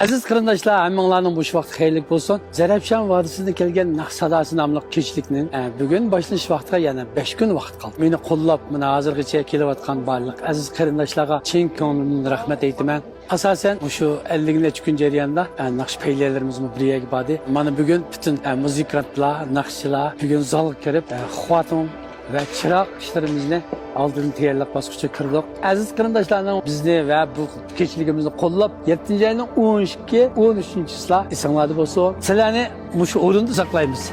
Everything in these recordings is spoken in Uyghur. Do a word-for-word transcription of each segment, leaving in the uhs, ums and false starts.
ئەزىز قېرىنداشلار، ھەممىڭلارنىڭ بۇ ۋاقتى خەيرلىك بولسۇن. زەرەپشان ۋادىسىدىن كەلگەن ناخشا ساداسى ناملىق كەچلىكنىڭ، ئە، بۈگۈن باشلىنىش ۋاقتىغا يەنە بەش كۈن ۋاقىت قالدى. مېنى قوللاپ، مانا ھازىرغىچە كېلىۋاتقان بارلىق ئەزىز قېرىنداشلارغا چىن كۆڭلۈمدىن رەھمەت ئېيتىمەن. ئاساسەن، مۇشۇ ئەللىك نەچچە كۈن جەريانىدا، ئە، ناخشا پەيلەرلىرىمىزمۇ بىر يەرگە باردى. مانا بۈگۈن پۈتۈن، ئە، مۇزىكانتلار، ناخشىچىلار بۈگۈن زالغا كىرىپ، ئە، خۇاتۇڭ ۋە چىراغ ئىشلىرىمىزنى ئالدىن تەييارلىق باسقۇچىغا كىردۇق. ئەزىز قېرىنداشلارنىڭ بىزنى ۋە بۇ كېچىلىكىمىزنى قوللاپ، يەتتىنچى ئاينىڭ ئون ئىككى، ئون ئۈچىنچى چىسلا ئېسىڭلاردا بولسۇن. سىلەرنى مۇشۇ ئورۇندا ساقلايمىز.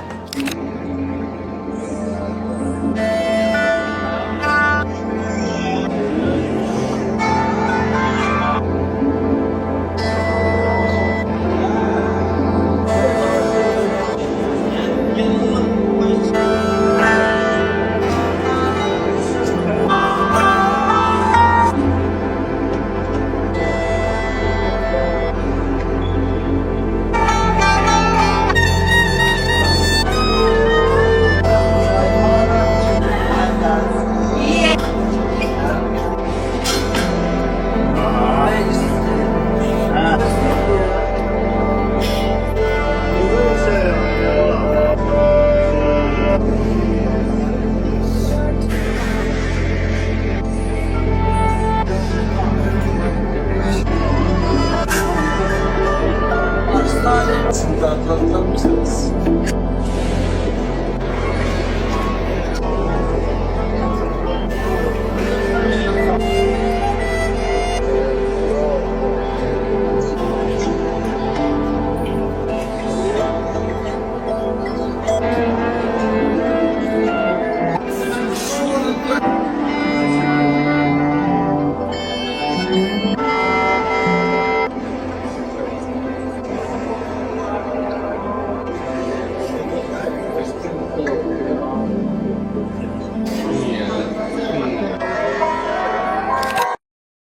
Şunu da atlatır mısınız?